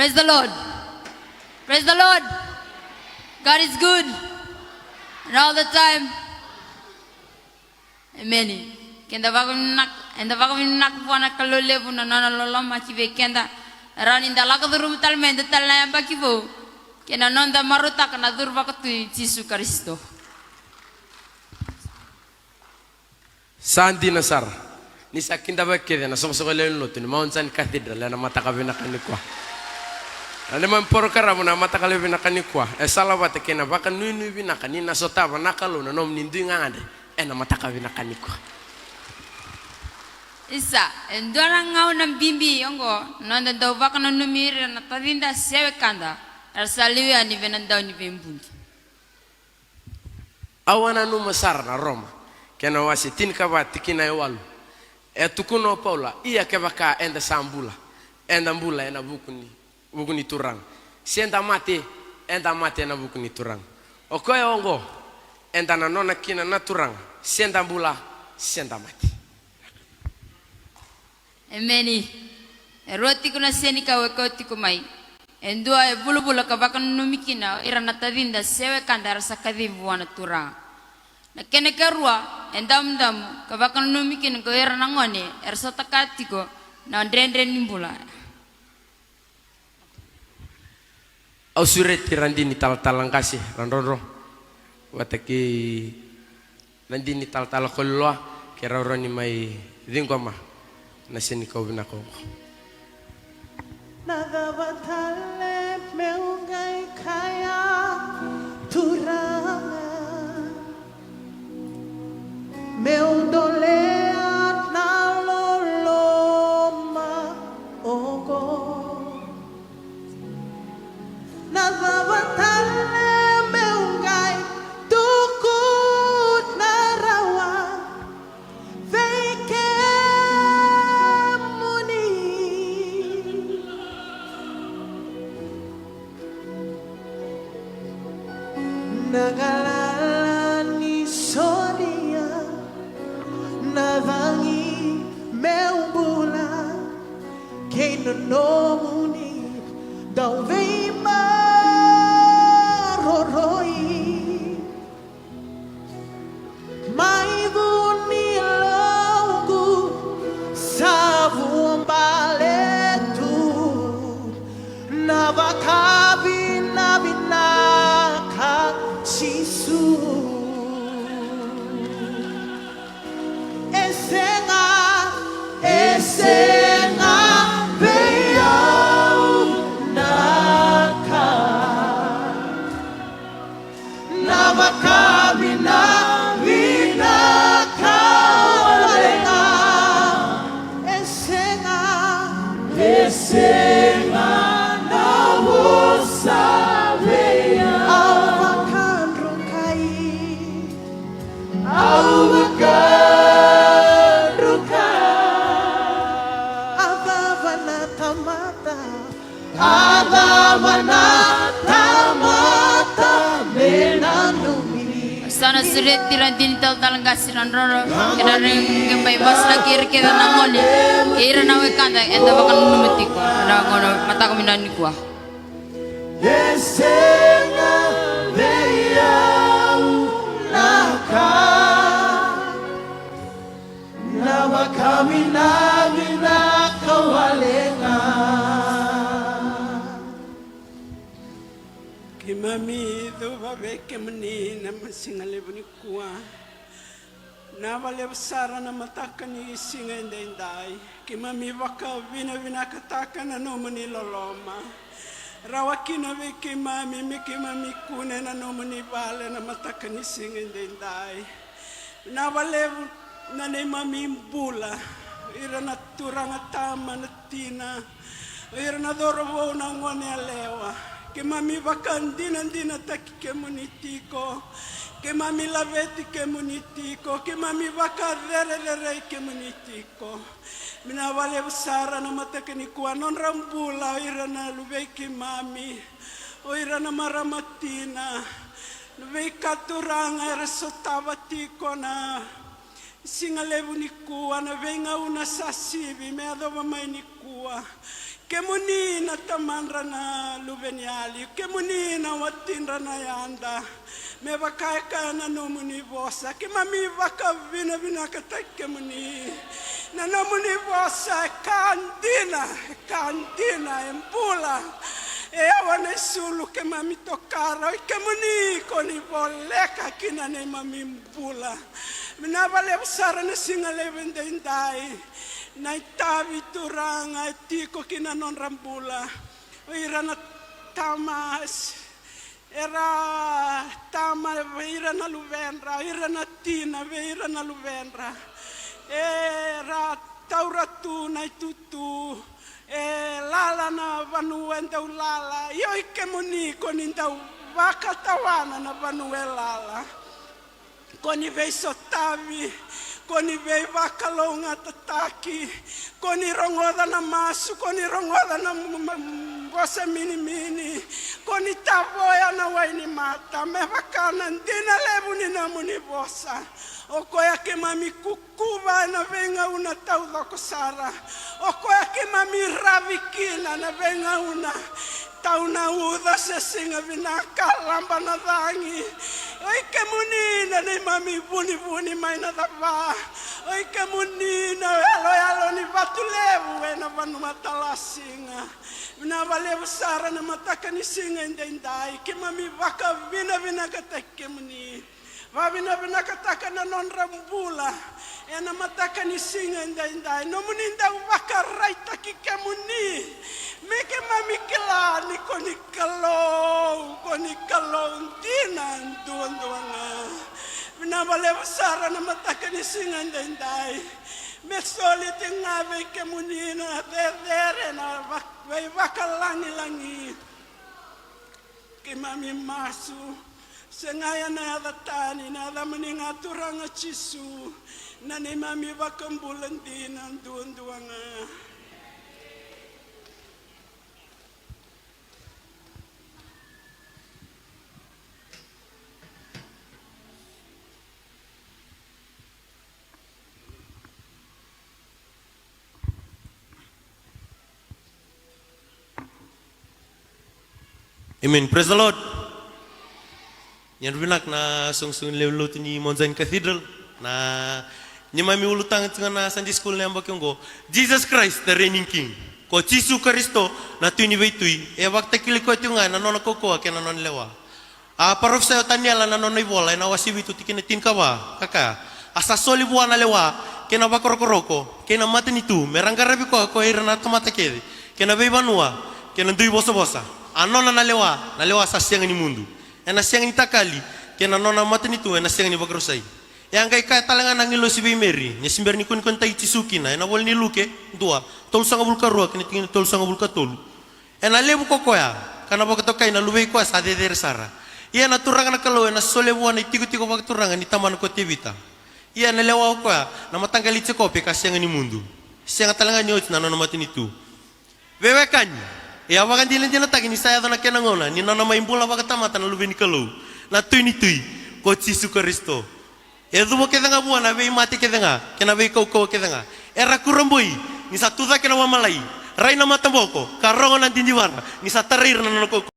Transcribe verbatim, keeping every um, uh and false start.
Praise the Lord. Praise the Lord. God is good. And all the time. Emeni. Keda vakavinaka, eda vakavinaka vua na Kalou levu na nona loloma ki vei keda. Rawa ni da lako curuma tale mai e dua tale na yabaki vou. Kei na noda marautaka na curu vakatui Jisu Karisito. Sa dina sara ni sa kidavaki kece na soqosoqo lewe ni lotu ni Mount Zion Cathedral ena mataka vinaka nikua. Na neimami porokaramu na mataka lewe vinaka nikua e salavata kei na vakanuinui vinaka ni na sotava na Kalou na nomuni dui gagadre ena mataka vinaka nikua. Isa, e dua na gauna bibi oqo na noda dau vakananumi ira na tacida se wekada era sa liu yani vei na Dauniveibuli. Au a nanuma sara na Roma kei na wase tinikava tikina e walu. E tukuna o Paula, ia kevaka eda sa bula, eda bula ena vuku ni, vuku ni Turaga. Se da mate, eda mate ena vuku ni Turaga. O koya oqo eda na nona kina na Turaga, se da bula, se da mate. Emeni. E rua tiko na senikau e kau tiko mai. E dua e vulavula ka vakananumi kina o ira na tacida se wekada era sa kacivi vua na Turaga. Na kena ikarua e damudamu ka vakananumi kina ko ira na gone era sota kaya tiko na dredre ni bula. Au sureti Radini Talatala Qase Radrodro vata kei Radini Talatala Koliloa, ke rau rawa ni mai ciqoma na senikau vinaka oqo. Na cava tale meu qai kaya, Turaga? Meu dolea na loloma oqo. Na cava tale meu qai tukuna rawa vei kemuni? Na galala ni solia na cagi meu bula kei na nomuni dau veimaroroi. Mai vuniloqu sa vuabale tu na vakavinavinaka Jisu. E sega, e sega vei au na ka. Na vakavinavinaka wale ga. E sega, e sega na vosa vei au. Au vakadrukai, au vakadrukai. A cava na tamata A cava na tamata me nanumi? Sa na sureti Radini Talatala Qase Radrodro, kei na rairai qebai vasinaki ira kece na gone kei ira na wekada eda vakananuma tiko ena gauna mataka vinaka nikua. E sega vei au na ka. Na vakavinavinaka wale ga. Keimami cuva vei kemuni na masiga levu nikua. Vinaka vakalevu sara na mataka ni siga edaidai. Keimami vakavinavinakataka na nomuni loloma. Rawa kina vei keimami me keimami kune na nomuni vale na mataka ni siga edaidai. Vinaka vakalevu na neimami bula, ira na turaga tama na tina, ira na cauravou na gone yalewa. Keimami vakadinadinataki kemuni tiko, keimami laveti kemuni tiko, keimami vakacerecerei kemuni tiko. Vinaka vakalevu sara na mataka nikua, nodra bula o ira na luvei keimami, o ira na marama tina, na veika turaga era sotava tiko na siga levu nikua, na veigauna sa sivi me yacova mai nikua. Kemuni na tamadra na luveniyali, kemuni na watidra na yada. Me vaka e kaya na nomuni vosa, keimami vakavinavinakataki kemuni. Na nomuni vosa e ka dina, e ka dina, e bula. E yawa na isulu keimami tokara, o i kemuni ko ni voleka ki na neimami bula. Vinaka vakalevu sara na siga levu edaidai. Na itavi Turaga e tiko ki na nodra bula. O ira na tama, era tama vei ira na luvedra, o ira na tina vei ira na luvedra. Era taura tu na itutu, e lala na vanua e dau lala. Io, i kemuni ko ni dau vakatawana na vanua e lala. Ko ni veisotavi, ko ni veivakalougatataki, ko ni rogoca na masu, ko ni rogoca na m-, m-, m-, vosa minimini, ko ni tavoya na wai ni mata, me vaka na dina levu ni nomuni vosa. O koya keimami kukuva ena veigauna taucoko sara. O koya keimami ravi kina na veigauna. Tau na uca se siga vinaka, laba na cagi. O i kemuni na neimami vunivuni mai na cava. O i kemuni na yaloyalo ni vatu levu ena vanua talasiga. Vinaka vakalevu sara na mataka ni siga edaidai. Keimami vakavinavinakataki kemuni. Vavinavinakataka na nodra bula ena mataka ni siga edaidai. Nomuni dau vakaraitaki kemuni. Me keimami kila ni ko ni Kalou, ko ni Kalou dina duadua ga. Vinaka vakalevu sara na mataka ni siga edaidai. Me soli tiko ga vei kemuni na cecere, na va-, veivakalagilagi. Keimami masu, sega ena yaca tani, na yacamuni ga Turaga Jisu, na neimami vakabula dina duadua ga. Amen. Praise the Lord. Ni yadra vinaka na soqosoqo ni lewe ni lotu ni Mount Zion Cathedral. Na neimami ulutaga tiko ga na Sunday school na yabaki oqo. Jesus Christ, the reigning King. Ko Jisu Karisito, na Tui ni veitui. E vakatakilai koya tiko ga ena nona kaukauwa kei na nona lewa. A parofisai o Taniela na nona ivola ena wase vitu tikina tinikava, ka kaya, a sa soli vua na lewa, kei na vakarokoroko, kei na matanitu, me ra qaravi koya ko ira na tamata kece, kei na veivanua, kei na dui vosavosa. A nona na lewa, na lewa sa sega ni mudu. Ena sega ni takali, kei na nona matanitu ena sega ni vakarusai. E a qai kaya tale ga na agilosi vei Meri, ni se bera ni kunikunitaki Jisu kina, ena vola ni Luke, dua, tolusagavulu ka rua, kei na tikina tolusagavulu ka tolu. Ena levu ko koya, ka na vakatokai na luve i koya sa cecere sara. Ia na Turaga na Kalou ena solia vua na itikotiko vakaturaga ni tamana ko Tevita. Ia ena lewa o koya na mataqali i Jekope ka sega ni mudu. Sega tale ga ni oti na nona matanitu. Veiwekani, e a vakadinadinataki ni sa yaco na kena gauna ni nona mai bula vakatamata na Luve ni Kalou, na Tui ni tui, ko Jisu Karisito. E cuva kece ga vua na veimate kece ga kei na veikaukauwa kece ga. Era kurabui ni sa tucake na vamalai, rai na mataboko, ka rogo na didivara ni sa tarai ira na nona kaukauwa.